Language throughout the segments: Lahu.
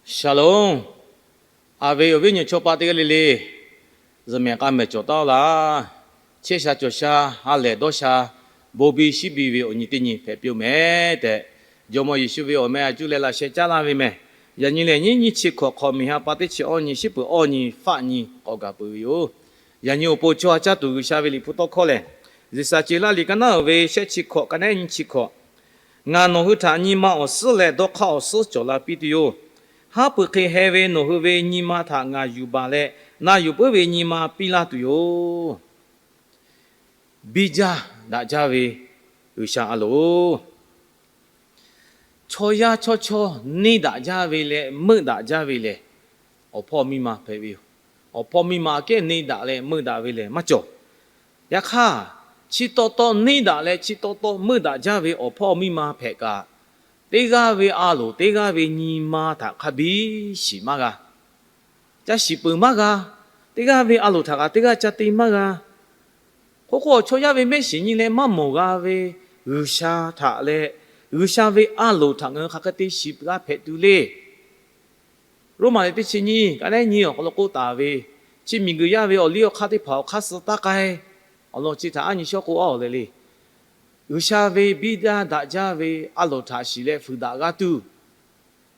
Shalom. A ve awˬ viˉ awˬ nyi chaw pa teˇ g'aˇ le le, zuhꞈ mehˍ k'a mehˍ cawˬ taˉ laˇ. Chehˇ sha cawˬ sha, ha lehˬ dawˇ sha, bon biˇ shiˉ biˇ ve awˬ nyi teˇ nyi hpehꞈ piˇ-oˆ mehˍ tehꞈ, Jawˇmawˇ Yeˍsuˆ ve awˬ meh a cuˇ leh laꞈ sheh caˉ laˇ ve mehˍ. Yaꞈ nyi lehˬ, nyiˇ nyiˇ chi hkawꞈ, hk'awꞈ miˬ ha pa teˇ chi awˇ nyi, shiˉ peuˬ awˇ nyi, faˆ nyi k'awꞈ gaˬ peuˬ ve yoˬ. Yaꞈ nyi awˬ pon chaw ha caˇ tuˬ G'uiˬsha ve Liꞈ hpu tawˇ hkawˇ lehˬ, Liꞈ saˍ ce laˇ liꞈ ka naˉ uiˍ ve shehˆ chi hkawꞈ, ka naˉ nyiˇ chi hkawꞈ, Ngaˬ nawˬ hui htaꞈ nyi ma awˬ suhˉ leh dawˇ hk'aˇ awˬ suhˉ cawˬ la piˇ tuˬ yoˬ. Haˉ pui hk'e heh ve nawˬ hui ve nyi ma htaꞈ ngaˬ yuˬ baˬ leh, na yuˬ puiˉ ve nyi ma piˇ laˇ tuˬ yoˬ. Biˇ jaˇ daꞈ jaˇ ve G'uiˬsha a loˍ. Chaw yaˇ chawˇ chawˇ neˇ daꞈ jaˇ ve leh meuˆ daꞈ jaˇ ve lehˬ, awˬ hpawˇ miˇ ma hpehꞈ ve yoˬ. Awˬ hpawˇ miˇ ma aꞈ kehˉ neˇ daꞈ leh meuˆ daꞈ ve lehˬ maˇ cawˬ. Yaꞈ hk'aˇ, chi taw taw neˇ daꞈ leh chi taw taw meuˆ daꞈ jaˇ ve awˬ hpawˇ miˇ ma hpehꞈ kaꞈ, teˇ g'aˇ ve a loˍ teˇ g'aˇ ve nyi ma htaꞈ hk'a biˇ shiˍ maˇ g'a. Ca shiˍ peuˬ maˇ g'a. Teˇ g'aˇ ve a loˍ htaꞈ kaꞈ teˇ g'aˇ ca te maˇ g'a. K'oˆ k'o, chaw yaˇ ve mehˆ shiˍ nyi leh maˇ mawˬ g'a ve G'uiˬsha htaꞈ leh, G'uiˬsha ve a loˍ htaꞈ ngaˬ hui hk'aˬ hk'e te shiˍ g'a hpehꞈ tuˬ le. Roˉmaꞈ liꞈ teˇ chi nyiˇ, ka naˉ nyiˇ awˬ hk'aw lo k'oˆ taˍ ve, chi miˬguiˬ yaˇ ve awˬ liˇ awˬ hk'aˇ teˇ hpaˍ awˬ hk'aˇ suh taˇ k'ai. Awˬ lawn chi htaꞈ a nyi shawˉ k'oˆ a leh le, G'uiˬsha ve biˇ daˇ daꞈ jaˇ ve a loˍ htaꞈ shiˍ leh fuiˍ daꞈ g'a tuˬ,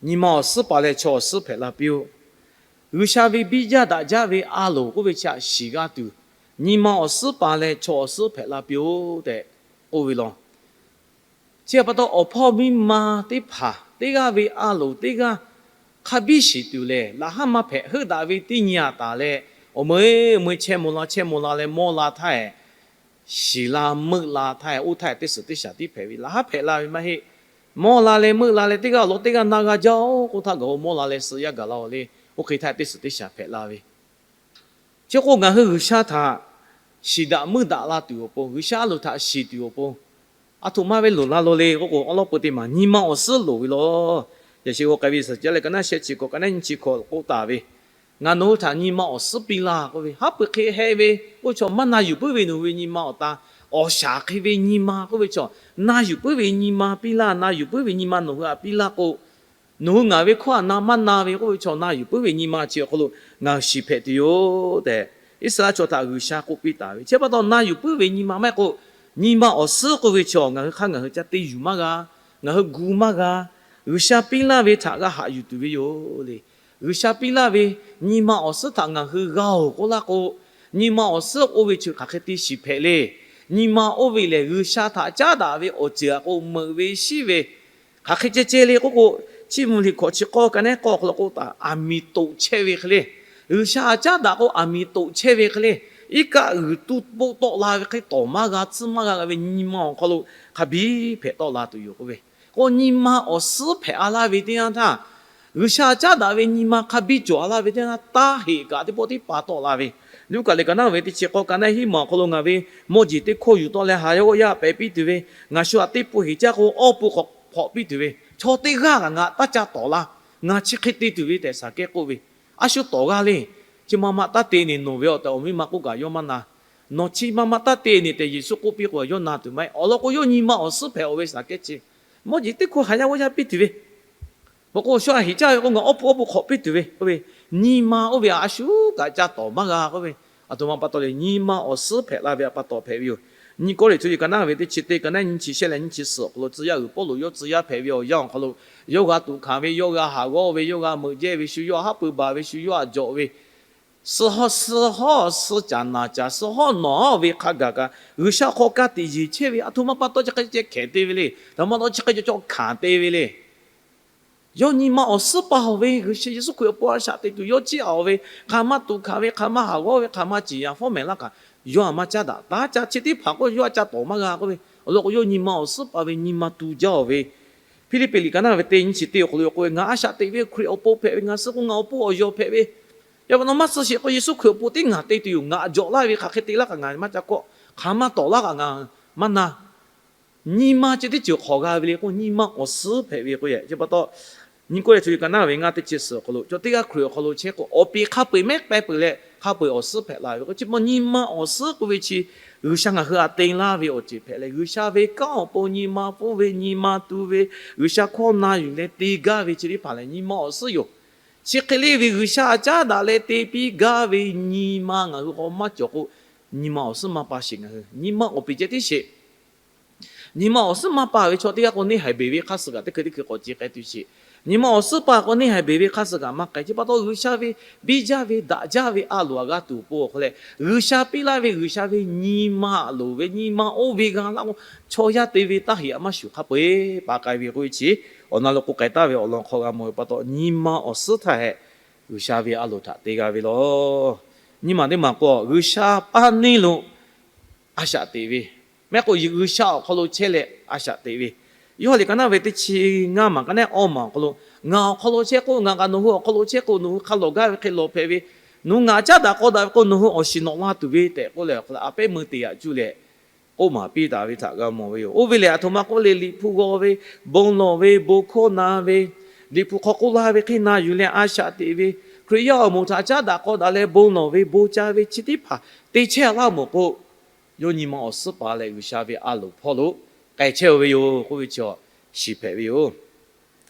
nyi ma awˬ suhˉ paˍ leh chaw awˬ suhˉ hpehꞈ la piˇ-oˆ. G'uiˬsha ve biˇ jaˇ daꞈ jaˇ ve a loˍ k'oˆ ve chi htaꞈ shiˍ g'a tuˬ, nyi ma awˬ suhˉ paˍ leh chaw awˬ suhˉ hpehꞈ la piˇ-oˆ tehꞈ k'oˆ ve law. Chi pa taw, awˬ hpawˇ miˇ ma teˇ hpaˍ teˇ g'aˇ ve a loˍ teˇ g'aˇ hk'a biˇ shiˍ tuˬ lehˬ, laꞈ haˉ maˇ hpehꞈ. Heuˆ daꞈ ve teˇ nyi a taˍ leh, awˬ meuˇ meuˇ chehˇ maw la chehˇ maw la leh mawˇ la htaˇ, shiˍ la meuˆ la htaˇ, oˇ htaˇ teˇ suhˍ teˇ shaˍ tiˉ hpehꞈ ve, laꞈ haˉ hpehꞈ la ve maˇ heˆ. Mawˇ la leh meuˆ la leh teˇ g'aˇ awˬ lawn teˇ g'aˇ na g'a jaˇ-oˬ k'oˆ htaˇ, gaˬ-oˬ mawˇ la leh suh yaˇ gaˬ la-oˬ le. Oˇ hk'e htaˇ teˇ suhˍ teˇ shaˍ hpehꞈ la ve. Chi k'o, ngaˬ hui G'uiˬsha htaꞈ shiˍ daꞈ meuˇ daꞈ la tuˬ awˬ pon, G'uiˬsha a loˍ htaꞈ shiˍ tuˬ awˬ pon, a htoꞈ ma ve loˍ la lo le k'oˆ k'o, awˉ lawˉ peu teˇ maˬ nyi ma awˬ suhˉ loˍ ve law. Yaꞈ shi g'a k'ai ve Liꞈ saˍ ce laˇ liꞈ ka naˉ shehˆ chi hkawꞈ, ka naˉ nyiˇ chi hkawꞈ k'oˆ taˍ ve, Ngaˬ nawˬ hui htaꞈ nyi ma awˬ suhˉ piˇ laˇ k'oˆ ve, haˉ pui hk'e heh ve k'oˆ ve chaw maˇ na yuˬ puiˉ ve nawˬ hui ve nyi ma awˬ ta, awˬ shaˍ hk'e ve nyi ma k'oˆ ve chaw, na yuˬ puiˉ ve nyi ma piˇ laˇ, na yuˬ puiˉ ve nyi ma nawˬ hui htaꞈ piˇ laˇ k'o, nawˬ hui ngaˬ ve hkawˇ htaꞈ na maˇ na ve k'oˆ ve chaw, na yuˬ puiˉ ve nyi ma chi awˬ hk'aw lo ngaˬ hui shiˍ hpehꞈ tuˬ yoˬ tehꞈ, Iˉsaˍreˍlaˆ chaw htaꞈ G'uiˬsha k'oˆ piˇ taˍ ve. Chi pa taw, na yuˬ puiˉ ve nyi ma maˇ heˆ k'o, nyi ma awˬ suhˉ k'oˆ ve chaw ngaˬ hui hk'aˇ ngaˬ hui ca te yuˬ maˇ g'a, ngaˬ hui gu maˇ g'a. G'uiˬsha piˇ laˇ ve htaꞈ g'a haꞈ yuˬ tuˬ ve yoˬ le. G'uiˬsha piˇ laˇ ve nyi ma awˬ suhˉ htaꞈ ngaˬ hui g'a-oˬ k'oˆ laˇ k'o, nyi ma awˬ suhˉ oˇ ve chi hk'aˬ hk'e te shiˍ hpehꞈ le. Nyi ma oˇ ve lehˬ, G'uiˬsha htaꞈ caˉ daꞈ ve awˬ ceuˬ a k'o, meuꞈ ve shiˉ ve hk'aˬ hk'e ceh ceh le k'oˆ k'o, Chiˇ mvuh liꞈ hkawꞈ chi k'awˇ ka naˉ k'awˇ hk'aw lo k'oˆ taˍ, aˬ miˍ toꞈ chehˇ ve hk'e le. G'uiˬsha caˉ daꞈ k'o, aˬ miˍ toꞈ chehˇ ve hk'e le. Iˉ kaˆ g'uiˬ tuˇ poˆ tawˆ la ve hk'e, tawˍ maˇ g'a, tcuhˇ maˇ g'a ve nyi ma awˬ hk'aw lo hk'a biˇ hpehꞈ tawˆ la tuˬ yoˬ k'oˆ ve. K'o, nyi ma awˬ suhˉ hpehꞈ a laˇ ve teˇ yanˇ htaˇ, G'uiˬsha caˉ daꞈ ve nyi ma hk'a biˇ cawˬ a laˇ ve teˇ yanˇ htaˇ, taˇ heꞈ kaꞈ teˇ pawˆ teˇ pa tawˆ la ve. Luˉkaꞈ liꞈ ka naˉ ve teˇ chi k'awˇ ka naˉ hiˉ maˬ awˬ hk'aw lo ngaˬ ve mawˇ jeˬ teˇ hkawˇ yuˬ tawˆ leh ha yawˇ g'awˇ yaˇ pehꞈ piˇ tuˬ ve, ngaˬ shu htaꞈ teˇ pun heˍ caˇ k'o, awˇ pun hk'awꞈ hpawꞈ piˇ tuˬ ve, chaw teˇ g'aˇ kaꞈ ngaˬ taˇ ca tawˍ la. Ngaˬ chi hk'e te tuˬ ve tehꞈ Saˍkehˇ k'oˆ ve, a shu tawˍ g'a le. Chi ma ma taˇ te ne nawˬ ve awˬ tehˬ awˬ miˇ ma k'oˆ kaꞈ yawˇ maˇ na. Nawˬ chi ma ma taˇ te ne tehꞈ Yeˍsuˆ k'oˆ piˇ k'o, yawˇ na tuˬ maˇ heˆ. Awˬ lawn k'o, yawˇ nyi ma awˬ suhˉ hpehꞈ-oˬ ve Saˍkehˇ chi, mawˇ jeˬ teˇ hkawˇ ha yawˇ g'awˇ yaˇ piˇ tuˬ ve, maˇ k'o, shu a heˍ caˇ ve k'o, ngaˬ awˇ pun awˇ pun hk'awꞈ piˇ tuˬ ve k'oˆ ve, nyi ma oˇ ve a shu kaꞈ ca tawˍ maˇ g'a k'oˆ ve, aˬ htoꞈ ma pa taw le, nyi ma awˬ suhˉ hpehꞈ la ve a pa taw hpehꞈ ve yoˬ. Nyiˇ Kawˇrenˍhtuˆ ka naˉ ve teˇ chi teˇ ka naˉ nyiˇ chi shehˆ leh nyiˇ chi suhˍ awˬ hk'aw lo tcuh yaˇ g'uiˬ Pawˇluꞈ yawˇ tcuh yaˇ hpehꞈ ve awˬ yanˇ awˬ hk'aw lo, yawˇ g'a tuꞈ hkanˍ ve, yawˇ g'a haˍ g'awˇ ve, yawˇ g'a meuꞈ jehˇ ve, shu yawˇ haˉ pui baˬ ve, shu yawˇ a jawꞈ ve, suh hawˇ suh hawˇ suh caˍ naˍ caˍ suh hawˇ nawˬ hawˇ ve hk'a gaˬ kaꞈ G'uiˬsha hk'aw ka tiꞈ yeˬ chehˇ ve, aˬ htoꞈ ma pa taw chi hk'e ceh hkehˍ te ve le. Aˬ htoꞈ ma pa taw chi hk'e cawˬ cawˬ hkanˍ te ve le. Yawˇ nyi ma awˬ suhˉ pa-oˬ ve, G'uiˬsha Yeˍsuˆ Hkriꞈ awˬ pon a shaꞈ teꞈ tuˬ yawˇ ciˉ-a-oˬ ve, hk'aˬ ma tuꞈ hkanˍ ve, hk'aˬ ma haˍ g'awˇ ve, hk'aˬ ma ciˍ yanˍ fawˉ mehˍ laˇ kaꞈ, yawˇ a maˇ caˉ daꞈ. Taˇ ca chi teˇ hpaˍ k'o, yawˇ a ca tawˍ maˇ g'a k'oˆ ve, awˬ lawn k'o, yawˇ nyi ma awˬ suhˉ pa ve nyi ma tu jaˇ-oˬ ve, Hpiˇliˇpiˆ liꞈ ka naˉ ve teˇ nyiˇ chi teˇ awˬ hk'aw lo k'oˆ ve, Ngaˬ a shaꞈ teꞈ ve Hkriꞈ awˬ pon hpehꞈ ve, ngaˬ suh k'o ngaˬ awˬ pon awˬ yawˬ hpehꞈ ve, yaꞈ pa taw maˇ suh sheˍ k'o, Yeˍsuˆ Hkriꞈ awˬ pon teˇ ngaˬ te tuˬ yoˬ. Ngaˬ a jawꞈ laˇ ve hk'aˬ hk'e te laˇ kaꞈ ngaˬ maˇ ca kawˆ, hk'aˬ ma tawˍ laˇ kaꞈ ngaˬ maˇ na. Nyi ma chi teˇ ceuˬ hk'awꞈ g'a ve le k'o, nyi ma awˬ suhˉ hpehꞈ ve k'o, chi pa taw, nyiˇ Kawˇrenˍhtuˆ ka naˉ ve ngaˇ teˇ chi suhˍ awˬ hk'aw lo, chaw teˇ g'aˇ Hkriꞈ awˬ hk'aw lo chehˇ k'o, awˬ piˍ hk'a peu-eˬ mehˉ k'ai peuˬ leh, hk'a peu-eˬ awˬ suhˉ hpehꞈ la ve k'o, chi pa nyi ma awˬ suhˉ k'oˆ ve chi, G'uiˬsha ngaˬ hui htaꞈ te laˇ ve awˬ ceuˬ hpehꞈ leh, G'uiˬsha ve kanˉ awˬ pon nyi ma pfuhˇ ve, nyi ma tu ve, G'uiˬsha hkawˇ na yuˬ leh te gaˇ ve chi teˇ hpaˍ lehˬ, nyi ma awˬ suhˉ yoˬ. Chi hk'e le ve G'uiˬsha caˉ daꞈ leh te piˇ gaˇ ve nyi ma ngaˬ hui k'awꞈ maˇ cawˬ k'o, nyi ma awˬ suhˉ maˇ pa sheˍ. Ngaˬ hui nyi ma awˬ piˍ ceh tiˉ sheˍ. Nyi ma awˬ suhˉ maˇ pa ve chaw teˇ g'aˇ k'o, neˇ haiˬ beˬ ve hk'aˇ suh kaꞈ teˇ hkui teˇ hkui k'awꞈ ce k'ai tuˬ sheˍ. Nyi ma awˬ suhˉ pa k'o, neˇ haiˬ beˬ ve hk'aˇ suh kaꞈ maˇ k'ai. Chi pa taw G'uiˬsha ve biˇ jaˇ ve daꞈ jaˇ ve a loˍ a g'a tuˬ awˬ pon awˬ hk'aw leh, G'uiˬsha piˇ laˇ ve G'uiˬsha ve nyi ma loˍ ve nyi ma oˇ ve g'a laˇ k'o, chaw yaˇ te ve taˇ heꞈ a maˇ shuˍ hk'a peu-eˬ pa k'ai ve k'oˆ ve chi, awˬ na lo k'o k'ai taˍ ve awˬ lawn hk'aw g'a mawˬ ve pa taw, nyi ma awˬ suhˉ htaˇ hehꞈ G'uiˬsha ve a loˍ htaꞈ te g'a ve lawˬ. Nyiˇ maˬ teˇ maˬ k'o, G'uiˬsha paˇ neˇ lo a shaꞈ teꞈ ve, mehˆ k'o G'uiˬsha awˬ hk'aw lo chehˇ leh a shaꞈ teꞈ ve, Yoˇhanˬ liꞈ ka naˉ ve teˇ chi ngaˇ maˬ ka naˉ awˇ maˬ awˬ hk'aw lo, ngaˬ awˬ hk'aw lo chehˇ k'o, ngaˬ kaꞈ nawˬ hui awˬ hk'aw lo chehˇ k'o, nawˬ hui hk'a lawˬ gaˇ ve hk'e lawˬ hpehꞈ ve, nawˬ hui ngaˬ caˉ daꞈ k'aw daꞈ ve k'o, nawˬ hui awˬ shiˍ nawꞈ la tuˬ ve tehꞈ k'oˆ leh, a pehˉ meuˇ te yaꞈ cuˇ leh k'oˆ maˍ piˇ taˍ ve htaꞈ g'a mawˬ ve yoˬ. Oˇ ve lehˬ, aˬ htoꞈ ma k'oˆ le, Liꞈ hpu g'aw ve, bon lawˬ ve, bon hkawˇ na ve, Liꞈ hpu hk'aw k'oˆ laˇ ve hk'e na yuˬ leh a shaꞈ teꞈ ve, Hkriꞈ yaˇ awˬ moˍ htaꞈ caˉ daꞈ k'aw daꞈ leh bon lawˬ ve, bon ca ve chi teˇ hpaˍ te chehˇ laˇ mawˬ k'o, yawˇ nyi ma awˬ suhˉ pa leh G'uiˬsha ve a loˍ hpawˇ lo k'ai chehˇ-oˬ ve yoˬ k'oˆ ve chaw shiˍ hpehꞈ ve yoˬ.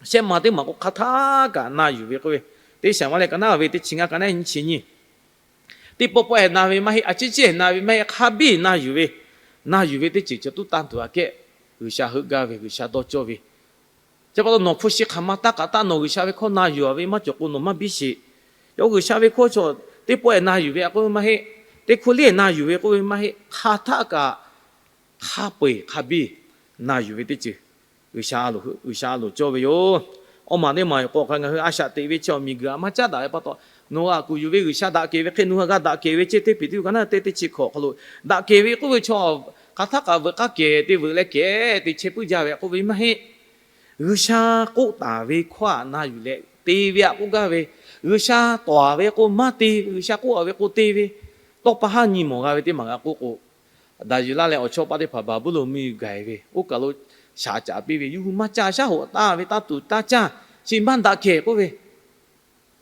Shehˆ maˬ teˇ maˬ k'o, hk'aˬ htaˆ kaꞈ na yuˬ ve k'oˆ ve, teˇ shaˍ ma leh ka naˉ ve teˇ chi ngaˇ ka naˉ nyi chi nyi, teˇ pawˆ pawˆ-ehˍ na ve maˇ heˆ, a ciˉ ciˉ-ehˍ na ve maˇ heˆ, hk'a biˇ na yuˬ ve, na yuˬ ve teˇ ceuˬ cawˬ tuˉ tanˇ tuˬ aꞈ kehˉ, G'uiˬsha heuˆ gaˇ ve, G'uiˬsha dawˇ cawˇ ve, chi pa taw nawˬ hpu shi hk'aˬ ma taˇ k'aꞈ taˇ, nawˬ G'uiˬsha ve hkawˇ na yuˬ-a ve maˇ cawˬ k'o, nawˬ maˇ biˇ sheˍ. Yawˇ G'uiˬsha ve hkawˇ chaw teˇ pawˆ-ehˍ na yuˬ ve k'oˆ ve maˇ heˆ, teˇ hkuˇ liˇ-ehˍ na yuˬ ve k'oˆ ve maˇ heˆ, hk'aˬ htaˆ kaꞈ hk'a peu-eˬ hk'a biˇ na yuˬ ve teˇ ceuˬ, G'uiˬsha a loˍ cawˇ ve yoˬ. Awˇ maˬ teˇ maˬ k'o, ngaˬ hui a shaꞈ teꞈ ve chi awˬ miˬguiˬ aꞈ maˇ caˉ daꞈ ve pa taw, nawˬ hui aꞈ kuˬ yuˬ ve G'uiˬsha daꞈ kehˬ ve hk'e nawˬ hui g'a daꞈ kehˬ ve ceˇ. Teˇ Peˍtruˆ ka naˉ teˇ teˇ chi hkawꞈ hk'aw lo, daꞈ kehˬ ve k'oˆ ve chaw hk'aˬ htaˆ kaꞈ veuꞈ k'aˇ kehˬ te veuꞈ leh kehˬ te chehˇ puiˉ jaˇ ve k'oˆ ve maˇ heˆ. G'uiˬsha k'oˆ taˍ ve hkawˇ aꞈ na yuˬ leh te ve aꞈ k'oˆ gaˇ ve, G'uiˬsha tawˍ-a ve k'o maˇ te, G'uiˬsha k'oˆ-a ve k'o te ve, tawˇ pa haˉ nyi mawˬ g'a ve teˇ maˬ g'a k'oˆ k'o, Daˍyeˍlaˆ leh awˬ chawˇ paˆ teˇ hpaˍ Baˍbuˍlonˍ miˬguiˬ gaiˬ ve, oˇ kaˬ lo shaˍ caꞈ piˇ ve, yawˇ hui maˇ caˇ, shaˉ hoꞈ taˍ ve taˇ tuˬ taˇ caˇ, chi maˇ daꞈ kehˬ k'oˆ ve,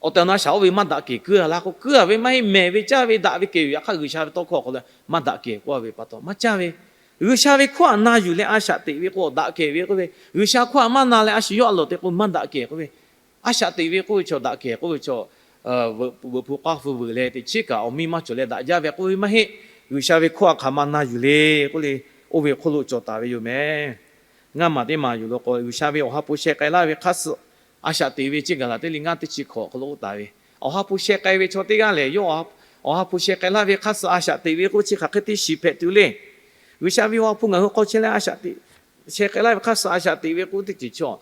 awˬ tehˬ awˬ na shaˍ oˇ ve maˇ daꞈ kehˬ kuiˉ-a laˇ k'o, kuiˉ-a ve maˇ heˆ, mehˬ ve caˇ ve daꞈ ve kehˬ ve yaꞈ hk'aˇ G'uiˬsha ve tawˇ hkawˇ hk'aw lo maˇ daꞈ kehˬ k'oˆ-a ve pa taw maˇ caˇ ve. G'uiˬsha ve hkawˇ aꞈ na yuˬ leh a shaꞈ teꞈ ve k'o daꞈ kehˬ ve k'oˆ ve, G'uiˬsha hkawˇ aꞈ maˇ na leh a shu yawˇ a loˍ te k'o maˇ daꞈ kehˬ k'oˆ ve, a shaꞈ teꞈ ve k'oˆ ve chaw daꞈ kehˬ k'oˆ ve chaw, veuꞈ hpu k'aˇ hpu veuꞈ leh teꞈ chiˉ kaꞈ awˬ miˇ maˇ cawˬ leh daꞈ jaˇ ve k'oˆ ve maˇ heˆ. G'uiˬsha ve hkawˇ aꞈ hk'aˬ ma na yuˬ le k'oˆ le, oˇ ve hk'oˆ lo cawˬ taˍ ve yoˬ mehˍ. Ngaˇ maˬ teˇ maˬ yuˬ lo k'o, G'uiˬsha ve awˬ ha hpu sheh k'ai laˇ ve hk'aˇ suh a shaꞈ teꞈ ve ceˇ, Gaˍlaˍtiˆ liꞈ ngaˇ teˇ chi hkawꞈ hk'aw lo k'oˆ taˍ ve, awˬ ha hpu sheh k'ai ve chaw teˇ g'aˇ lehˬ, yawˇ awˬ ha hpu sheh k'ai laˇ ve hk'aˇ suh a shaꞈ teꞈ ve k'oˆ chi hk'aˬ hk'e te shiˍ hpehꞈ tuˬ le. G'uiˬsha ve awˬ ha hpu ngaˬ hui hk'aw chehˇ leh a shaꞈ teꞈ, sheh k'ai laˇ ve hk'aˇ suh a shaꞈ teꞈ ve k'oˆ teˇ ceuˬ chaw,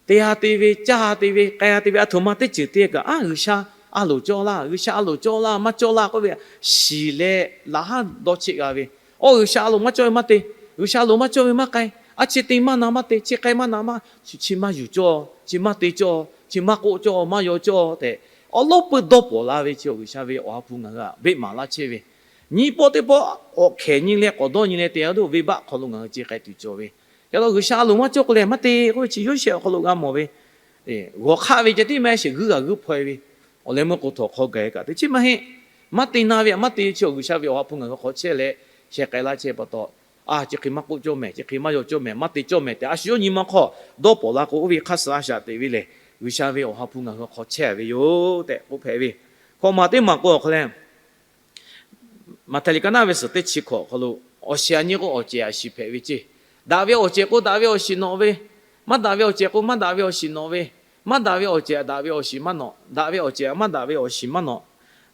te-a te ve, caˇ-a te ve, k'ai-a te ve, aˬ htoꞈ ma teˇ ceuˬ te kaꞈ, a, G'uiˬsha a loˍ cawˇ laˇ, G'uiˬsha a loˍ cawˇ laˇ, maˇ cawˇ laˇ k'oˆ ve shiˍ leh laꞈ haˉ dawˇ cheˆ g'a ve. Awˇ, G'uiˬsha a loˍ maˇ cawˇ ve maˇ te, G'uiˬsha a loˍ maˇ cawˇ ve maˇ k'ai, a chi te maˇ na maˇ te, chi k'ai maˇ na maˇ, chi maˇ yuˬ cawˇ, chi maˇ te cawˇ, chi maˇ k'oˆ cawˇ, maˇ yaw cawˇ tehꞈ, awˉ lawˉ peuˇ dawˇ pawnˍ la ve chi G'uiˬsha ve awˬ ha hpu ngaˬ hui htaꞈ beˆ maˍ laˇ chehˇ ve, nyiˇ pawˆ teˇ pawˆ k'awꞈ hkehˍ nyi leh k'awꞈ dawˇ nyi leh te-a tuˬ venˇbaˆ hk'aw lo ngaˬ hui ce k'ai tuˬ cawˬ ve. Yaꞈ hk'aˇ G'uiˬsha a loˍ maˇ cawˇ k'o lehˬ maˇ te k'oˆ ve chi Yoˇsehꞈ awˬ hk'aw lo g'a mawˬ ve, g'awˬ hk'aˆ ve ceh tiˉ maˇ sheˍ, g'uiˇ g'aˬ g'uiˇ hpaw-e ve, awˬ leh meuˇ k'o htawnˍ hk'aw gaˬ-e kaꞈ teˇ chiˉ maˇ heˆ. Maˇ te na ve aꞈ maˇ te ve chi G'uiˬsha ve awˬ ha hpu ngaˬ hui hk'aw chehˇ leh sheh k'ai laˇ chehˇ pa taw, a, chi hk'e maˇ k'oˆ cawˇ mehˍ, chi hk'e maˇ yaw cawˇ mehˍ, maˇ te cawˇ mehˍ tehꞈ a shu yawˇ nyi ma hk'aw dawˇ pawnˍ la k'o, oˇ ve hk'aˇ suh a shaꞈ teꞈ ve lehˬ, G'uiˬsha ve awˬ ha hpu ngaˬ hui hk'aw chehˇ ve yoˬ tehꞈ k'oˆ hpehꞈ ve. Hkawꞈ maˬ teˇ maˬ k'o awˬ hk'aw leh, Maꞈhtehˍ liꞈ ka naˉ ve suhˍ teˇ chi hkawꞈ awˬ hk'aw lo, awˬ shiˍ aꞈ nyi k'o awˬ cehˬ aꞈ shiˍ hpehꞈ ve ceˇ. Daꞈ ve awˬ cehˬ k'o daꞈ ve awˬ shiˍ nawꞈ ve, maˇ daꞈ ve awˬ cehˬ k'o maˇ daꞈ ve awˬ shiˍ nawꞈ ve, maˇ daꞈ ve awˬ cehˬ aꞈ daꞈ ve awˬ shiˍ maˇ nawꞈ, daꞈ ve awˬ cehˬ aꞈ maˇ daꞈ ve awˬ shiˍ maˇ nawꞈ.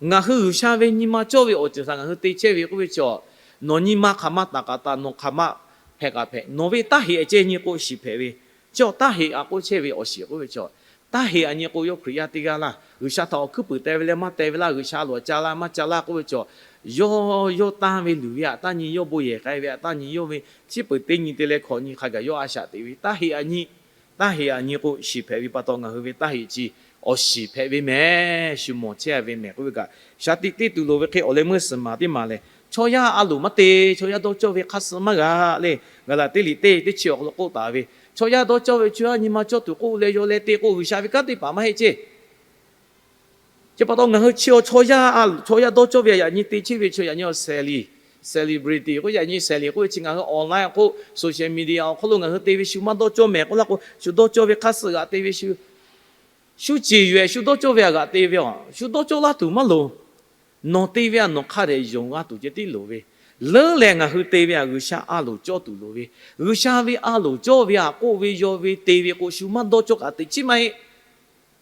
Ngaˬ hui G'uiˬsha ve nyi ma cawˇ ve awˬ ceuˬ htaꞈ ngaˬ hui te chehˇ ve k'oˆ ve chaw, nawˬ nyi ma hk'aˬ ma taˍ k'aꞈ taˍ, nawˬ hk'aˬ ma hpehꞈ k'aꞈ hpehꞈ, nawˬ ve taˇ heꞈ aꞈ ceh nyi k'o shiˍ hpehꞈ ve, chi taˇ heꞈ aꞈ k'oˆ chehˇ ve awˬ shiˍ k'oˆ ve chaw, taˇ heꞈ aꞈ nyi k'o yawˇ Hkriꞈ yaˇ teˇ g'aˇ laˇ, G'uiˬsha htaꞈ awˬ hkuiˉ puiˍ te ve leh maˇ te ve laˇ, G'uiˬsha a loˍ aꞈ ca laˇ maˇ ca laˇ k'oˆ ve chaw, yawˇ yawˇ tanˇ ve luˬ ve aꞈ taˇ nyi, yawˇ bon yehˬ k'ai ve aꞈ taˇ nyi, yawˇ ve chi peuˬ teˇ nyi te leh hkawꞈ nyi hk'a gaˬ yawˇ a shaꞈ teꞈ ve, taˇ heꞈ aꞈ nyi, taˇ heꞈ aꞈ nyi k'o shiˍ hpehꞈ ve pa taw ngaˬ hui ve taˇ heꞈ chi awˬ shiˍ hpehꞈ ve mehˍ, shu mawˬ chehˇ ve mehˍ k'oˆ ve kaꞈ, shaˍ tiꞈ teˇ tuˬ loˍ ve hk'e awˬ leh meuˇ suhˍ maˍ teˇ maˍ lehˬ, chaw yaˇ a loˍ maˇ te, chaw yaˇ dawˇ cawˇ ve hk'aˇ suh maˇ g'a le. Gaˍlaˍtiˆ liꞈ teˇ teˇ chi awˬ hk'aw lo k'oˆ taˍ ve, chaw yaˇ dawˇ cawˇ ve chaw yaˇ nyi ma cawˇ tuˬ k'oˆ leh yaw leh te k'o G'uiˬsha ve kanˉ teˇ hpaˍ maˇ heˆ ceˇ. Chi pa taw ngaˬ hui chi awˬ chaw yaˇ, chaw yaˇ dawˇ cawˇ ve yaꞈ nyi te chehˇ ve chaw yaꞈ nyi awˬ celebrity k'oˆ yaꞈ nyi celebrity k'oˆ ve chi ngaˬ hui online k'oˆ social media awˬ hk'aw lo ngaˬ hui te ve shu maˇ dawˇ cawˇ mehˍ k'oˆ laˇ k'o, shu dawˇ cawˇ ve hk'aˇ suh g'aꞈ te ve shu Shu ceˬ yuˬ-eh, shu dawˇ cawˇ ve aꞈ g'aꞈ te ve a, shu dawˇ cawˇ laˇ tuˬ maˇ loˍ. Nawˬ te ve aꞈ nawˬ hk'a dehꞈ yonˍ g'a tuˬ ceh tiˉ loˍ ve, leuˉ leh ngaˬ hui te ve aꞈ G'uiˬsha a loˍ cawˇ tuˬ loˍ ve, G'uiˬsha ve a loˍ cawˇ ve aꞈ k'oˆ ve yaw ve te ve k'o, shu maˇ dawˇ cawˇ kaꞈ teꞈ chiˉ maˇ heˆ.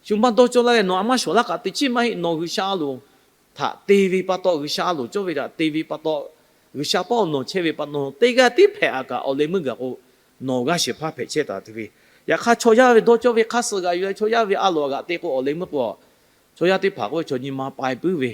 Shu maˇ dawˇ cawˇ laˇ leh nawˬ a maˇ shawˍ laˇ kaꞈ teꞈ chiˉ maˇ heˆ. Nawˬ G'uiˬsha a loˍ htaꞈ te ve pa taw, G'uiˬsha a loˍ cawˇ ve htaꞈ te ve pa taw, G'uiˬsha paˇ awˬ nawˬ chehˇ ve pa taw, teˇ g'aˇ tiˉ hpehꞈ aꞈ kaꞈ awˬ leh meuˇ gaˬ k'o, nawˬ g'aˇ shehˍ hpaˇ hpehꞈ chehˇ taˍ tuˬ ve. Yaꞈ hk'aˇ chaw yaˇ ve dawˇ cawˇ ve hk'a suhˍ g'aꞈ yuˬ leh chaw yaˇ ve a loˍ aꞈ g'aꞈ te k'o, awˬ leh meuˇ k'o, chaw yaˇ teˇ hpaˍ k'oˆ ve, chaw nyi ma pai puiˉ ve,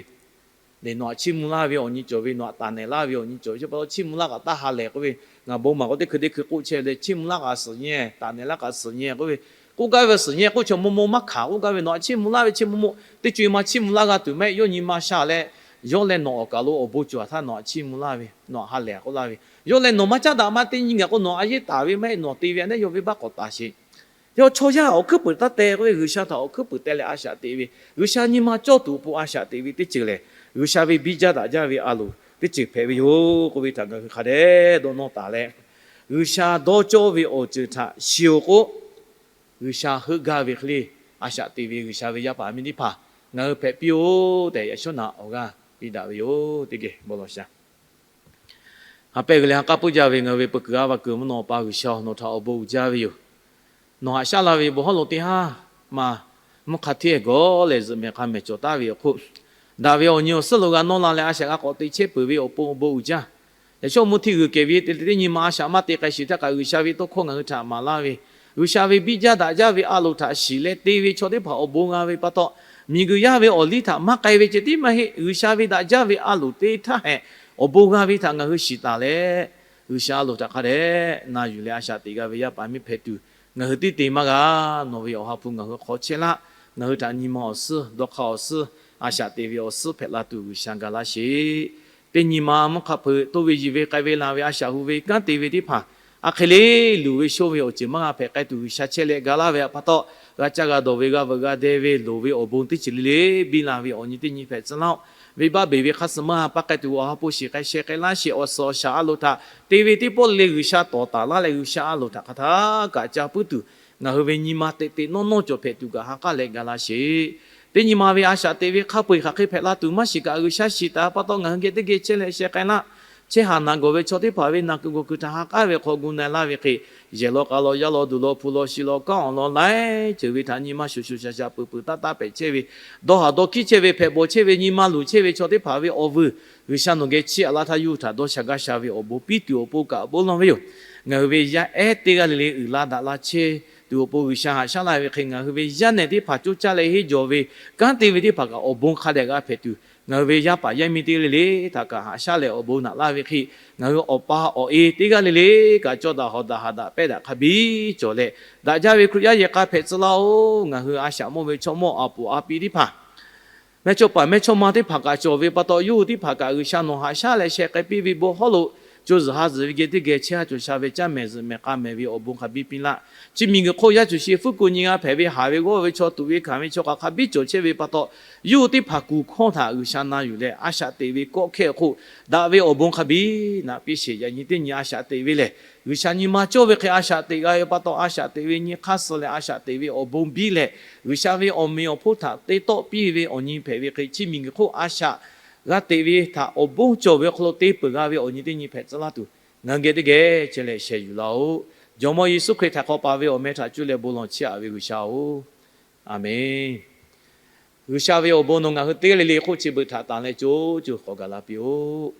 lehˬ nawˬ aꞈ chiˇ mvuh laˇ ve awˬ nyi cawˬ ve, nawˬ aꞈ taˍ nehˬ laˇ ve awˬ nyi cawˬ ve, chi pa taw chiˇ mvuh laˇ kaꞈ taˇ ha lehˬ k'oˆ ve, ngaˬ bon maˬ k'o teˇ hkui teˇ hkui k'oˆ chehˇ leh, chiˇ mvuh laˇ kaꞈ suhˍ nyi, taˍ nehˬ laˇ kaꞈ suhˍ nyi k'oˆ ve, k'oˆ gaˇ ve suhˍ nyi k'oˆ chaw maw maw maˇ hkanˍ k'oˆ gaˇ ve, nawˬ aꞈ chiˇ mvuh laˇ ve chi maw maw teˇ co e ma chiˇ mvuh laˇ g'a tuˬ maˇ heˆ. Yawˇ nyi ma sha leh, yawˇ leh nawˬ awˬ kaˬ lo awˬ bon cawˬ htaˇ nawˬ aꞈ chiˇ mvuh laˇ ve, nawˬ aꞈ ha lehˬ k'oˆ laˇ ve, yawˇ leh nawˬ maˇ caˉ daꞈ maˇ teˇ nyi gaˬ k'o, nawˬ a yeˇ taˍ ve maˇ heˆ. Nawˬ te ve aꞈ nehˉ yawˇ venˇbaˆ k'awꞈ taˍ sheˍ. Yawˇ chaw yaˇ awˬ hkuiˉ puiˍ taˇ teh k'oˆ ve, G'uiˬsha htaꞈ awˬ hkuiˉ puiˍ teh leh a shaꞈ teꞈ ve, G'uiˬsha nyi ma cawˇ tuˬ awˬ pon a shaꞈ teꞈ ve teˇ ceuˬ lehˬ, G'uiˬsha ve biˇ jaˇ daꞈ jaˇ ve a loˍ teˇ ceuˬ hpehꞈ ve yoˬ k'oˆ ve htaꞈ ngaˬ hui hk'a dehꞈ dawˇ nawˇ taˍ leh, G'uiˬsha dawˇ cawˇ ve awˬ ceuˬ htaꞈ shiˍ-oˬ k'o, G'uiˬsha heuˆ gaˇ ve hk'e le, a shaꞈ teꞈ ve G'uiˬsha ve yaˇ paˍ miˇ teˇ hpaˍ ngaˬ hui hpehꞈ piˇ-oˬ tehꞈ, yaꞈ shawˉ naꞈ awˬ g'aˇ piˇ daꞈ ve yoˬ. Teˇ geh bon lawˬ sha. Ha pehˇ g'uiˬ leh ha k'aˉ puiˉ jaˇ ve ngaˬ hui ve peuˬ kuiˬ a va kuiˬ mvuhˇ naw pa G'uiˬsha, nawˬ htaꞈ awˬ bon uiˍ jaˇ ve yoˬ. Nawˬ haꞈ shaˉ la ve bon hawˉ lo teˇ haˉ ma mvuhˇ hk'a hteˇ gawˬ leh zuhꞈ mehˍ k'a mehˍ cawˬ taˍ ve awˬ hk'oˆ, daꞈ ve awˬ nyi awˬ suhˉ lo g'a nawˇ la leh a shaꞈ g'a k'awꞈ te chehˇ peuˬ ve awˬ pon awˬ bon uiˍ jaˇ. Yaꞈ shawˉ mvuhˇ htiˇ g'uiˬ kehˬ ve te leh teˇ nyi ma a shaꞈ maˇ te k'ai shiˍ htaˇ kaꞈ, G'uiˬsha ve tawˇ hkawˇ ngaˬ hui htaꞈ maˍ laˇ ve, G'uiˬsha ve biˇ jaˇ daꞈ jaˇ ve a loˍ htaꞈ shiˍ leh te ve chaw teˇ hpaˍ awˬ bon g'a ve pa taw, miˬguiˬ yaˇ ve awˬ liˇ htaꞈ maˇ k'ai ve ceh tiˉ maˇ heˆ. G'uiˬsha ve daꞈ jaˇ ve a loˍ te htaˇ hehꞈ, awˬ bon g'a ve htaꞈ ngaˬ hui shiˍ taˍ leh, G'uiˬsha a loˍ htaꞈ hk'a dehꞈ na yuˬ leh a shaꞈ teꞈ g'a ve yaˇ paˍ miˇ hpehꞈ tuˬ, ngaˬ hui tiˉ te maˇ g'a. Nawˬ ve awˬ ha hpu ngaˬ hui hk'aw chehˇ laˇ. Ngaˬ hui htaꞈ nyi ma awˬ suhˉ, dawˇ hk'aˇ awˬ suhˉ, a shaꞈ teꞈ ve awˬ suhˉ hpehꞈ la tuˬ G'uiˬsha ga laˇ sheˍ. Teˇ nyi ma mvuhˇ hk'a hpeuꞈ toˇ ve yiˬ ve k'ai ve la ve a shaꞈ hu ve kanˉ te ve teˇ hpaˍ a hk'e le, luˬ ve shonˇ ve awˬ ceuˬ maˇ g'a hpehꞈ k'ai tuˬ G'uiˬsha chehˇ leh ga laˇ ve pa taw, g'a caˇ g'a dawˬ ve, g'a veuꞈ g'a deh ve, loˍ ve awˬ bon teˇ ceuˬ le le biˇ la ve awˬ nyi teˇ nyi hpehꞈ tcuh laˇ-oˆ. Venˇbaˆ beˬ ve hk'a suh maˇ ha pa k'ai tuˬ awˬ ha hpu shiˍ k'ai sheh k'ai laˇ sheˍ. Awˬ suhˍ awˬ shaˍ a loˍ htaꞈ te ve teˇ pawˆ le le G'uiˬsha tawˍ taˍ laˇ leh, G'uiˬsha a loˍ htaꞈ hk'a htaˇ kaꞈ ca puiˉ tuˬ, ngaˬ hui ve nyi ma teꞈ teꞈ nawˇ nawˇ cawˬ hpehꞈ tuˬ kaꞈ ha k'aˉ leh ga laˇ sheˍ. Teˇ nyi ma ve a shaꞈ teꞈ ve hk'a peu-eˬ hk'aˬ hk'e hpehꞈ la tuˬ maˇ shiˍ kaꞈ, G'uiˬsha shiˍ taˍ pa taw ngaˬ hui geh teˇ geh chehˇ leh sheh k'ai laˇ. Chehˇ haˍ naˍ gawˬ ve chaw teˇ hpaˍ ve naˬ kuiˬ gawˬ kuiˬ htaꞈ ha k'aˉ ve hk'aw gu na-e laˇ ve hk'e, yehˬ law k'a law, yaˇ law duˬ law, hpu law shi law, kanˉ awˬ lawn laiˉ ceuˬ ve htaꞈ nyi ma shuˍ shuˍ shaˍ shaˍ peuˬ peuˬ taˇ taˇ hpehꞈ chehˇ ve, dawˇ haˍ dawˇ hkiˉ chehˇ ve, hpehꞈ bawˬ chehˇ ve, nyi ma luˬ chehˇ ve chaw teˇ hpaˍ ve awˬ vuiˬ G'uiˬsha nawˬ geh chiˇ aꞈ laˇ htaˇ, yawˇ hui htaꞈ dawˇ sha gaˇ sha ve awˬ bon piˇ tuˬ awˬ pon kaꞈ bon lawˬ ve yoˬ. Ngaˬ hui ve yaˇ ehˉ teˇ g'aˇ le le uiˍ la daꞈ la chehˇ tuˬ awˬ pon G'uiˬsha haꞈ shaˉ laˇ ve hk'e, ngaˬ hui ve yaˇ nehˬ teˇ hpaˍ coˇ caˇ leh henˇ jawˬ ve kanˉ te ve teˇ hpaˍ kaꞈ awˬ bon hk'a dehꞈ g'a hpehꞈ tuˬ, ngaˬ hui ve yaˇ paˍ yaˇ miˇ teˇ g'aˇ le le htaꞈ kaꞈ haꞈ shaˉ leh awˬ bon naꞈ laˇ ve hk'e, ngaˬ hui awˬ pa awˬ e teˇ g'aˇ le le kaꞈ cawˇ daꞈ hawˍ daꞈ haꞈ daꞈ pehˇ daꞈ hk'a biˇ cawˬ leh, daꞈ jaˇ ve Hkriꞈ yaˇ yehˬ k'a hpehꞈ tcuh laˇ-oˆ. Ngaˬ hui a shaꞈ mawˇ ve chaw mawˇ a puˍ a pi teˇ hpaˍ, mehˇ chawˇ paˍ mehˇ chawˇ ma teˇ hpaˍ kaꞈ cawˬ ve pa taw, yawˇ hui teˇ hpaˍ kaꞈ G'uiˬsha nawˬ haꞈ shaˉ leh sheh k'ai piˇ ve bon hawˉ lo, co zuhˬ ha zuhˬ ve geh teˇ geh chehˇ ha cawˬ sha ve caˇ mehˍ zuhꞈ mehˍ k'a mehˍ ve awˬ bon hk'a biˇ piˇ laˇ. Chi miˬguiˬ hk'oˆ yaˇ cuˬ shi fuˉ ku nyi g'a hpehꞈ ve haˍ ve g'awˇ ve chaw tuꞈ ve hkanˍ ve chaw hk'aˬ hk'a biˇ cawˬ chehˇ ve pa taw, yawˇ hui teˇ hpaˍ kuˬ hkawˇ htaꞈ G'uiˬsha na yuˬ leh a shaꞈ teꞈ ve kawˆ hkehˇ awˬ hk'oˆ daꞈ ve awˬ bon hk'a biˇ naꞈ piˇ sheˍ. Yaꞈ nyi teˇ nyi a shaꞈ teꞈ ve lehˬ, G'uiˬsha nyi ma cawˇ ve hk'e a shaꞈ teꞈ g'a ve pa taw, a shaꞈ teꞈ ve nyi hk'aˇ suh leh a shaꞈ teꞈ ve awˬ bon biˇ leh, G'uiˬsha ve awˬ meꞈ awˬ hponˇ htaꞈ te tawˆ piˇ ve awˬ nyi hpehꞈ ve hk'e, chi miˬguiˬ hk'oˆ a shaꞈ g'a teꞈ ve htaꞈ awˬ bon cawˬ ve awˬ hk'aw lo te peuˬ g'a ve awˬ nyi teˇ nyi hpehꞈ tcuh laˇ tuˬ, ngaˬ hui geh teˇ geh chehˇ leh sheh yuˬ laˇ-oˆ. Jawˇmawˇ Yeˍsuˆ Hkriꞈ htaꞈ hk'aw paˍ ve awˬ meh htaꞈ cuˇ leh bon lawˬ chiˇ aꞈ ve G'uiˬsha-oˬ, Aˍmenˍ. G'uiˬsha ve awˬ bon nawˬ ngaˬ hui teˇ g'aˇ le le hk'oˆ chi beuꞈ htaꞈ tanˬ leh co co k'awꞈ gaˬ la piˇ-oˆ.